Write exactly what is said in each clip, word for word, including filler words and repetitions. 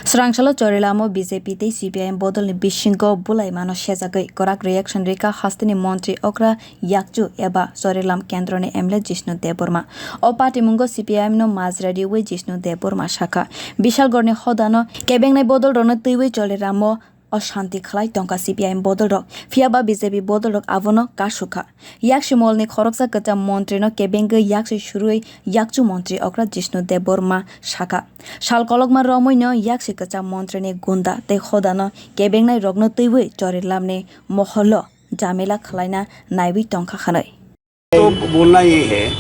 Swrangsalo Chorilamno B J P tei C P I M bodolni bisingo bulaimano sejagwi kwrak reaction rikha hasteni montri okra Yakchu eba Chorilam kendroni M L A Jishnu Debbarma. O patimungo C P I M no majra riwi Jishnu Debbarma sakha, Bishalgarhni hodano kebengnai bodolrokno twiwi Chorilamno o shanti khlai tongkha C P I M bodolrok. Phiyaba B J P bodolrok abono kasukha. Yakshi molni khoroksa kwcham montrino kebengwi yaksi surwi Yakchu montri okra Jishnu Debbarma sakha, sal kolokma romwino yaksi kwcham montrini gunda tei hodano kebengnai rokno twiwi Chorilamni moholo jamila khlaina naiwi tongkha hwnwi. तो बोलना ये है,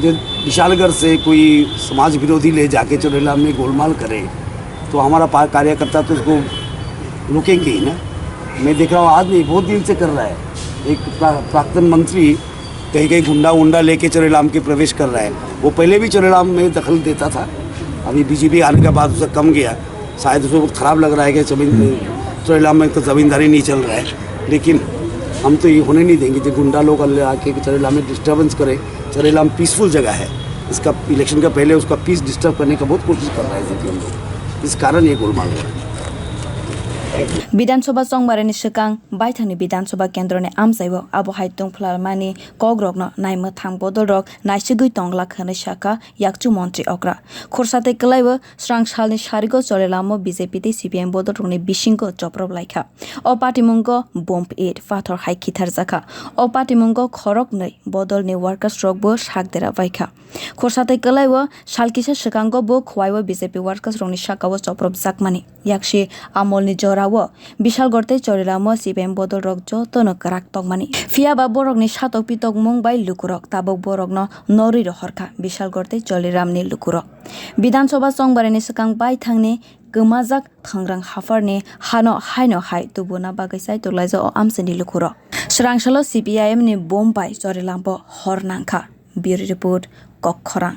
जो विशालगढ़ से कोई समाज विरोधी ले जाके चोरेलाम में गोलमाल करे, तो हमारा पा-, कार्यकर्ता तो उसको रोकेंगे ही ना। मैं देख रहा हूँ, आज नहीं, बहुत दिन से कर रहा है। एक प्रा-, प्राक्तन मंत्री कहीं कहीं गुंडा वुंडा लेके चोरेलाम के प्रवेश कर रहा है। वो पहले भी चोरेलाम में दखल देता था, अभी बीजेपी आने के बाद उसे कम गया। शायद उसको बहुत खराब लग रहा है कि जमीन, चोरेलाम में तो जमींदारी नहीं चल रहा है, लेकिन हम तो ये होने नहीं देंगे जो गुंडा लोग आके चोरेलाम में डिस्टरबेंस करे। चोरेलाम पीसफुल जगह है, इसका इलेक्शन का पहले उसका पीस डिस्टर्ब करने का बहुत कोशिश कर रहा है सीपीएम लोग, इस कारण ये गोलमाल हो रहा है। Bidhan Sabha chongbarani swkang baithangni Bidhan Sabha kendroni amchaio abo hai tongphlarmani kokrokno naimwthang bodolrok naisigwi tonglak hwnwi sakha Yakchu montri okra. Khorsa tei kwlaibo swrang salni sarigo Chorilamno B J P tei C P I M bodolrokni bisingo choprop laikha. O patimungo bomb it pathor hai khitharjakha. O patimungo khoroknwi bodolni workers rokbo sak dera baikha. Khorsa tei kwlaibo sal kisa swkango bo Khowai o B J P workers rokni sakao choprop jakmani. Yaksi amolni jorao Bishalgarh tei Chorilamno C P I M bodolrok jotono kwrak tongmani. Phiyaba borokni satok pitokmung bai lukurok tabuk borokno norwi rohorkha Bishalgarh tei Chorilamni lukurok. Bidhan Sabha chongbarani swkang baithangni kwmajak thwngrang hapharni hano haino hai tubuna bagwi chaitok laijak o amchaini lukurok. Swrangsalo C P I M ni bomb bai Chorilambo hor nangkha. Bureau Report, Kokkhorang.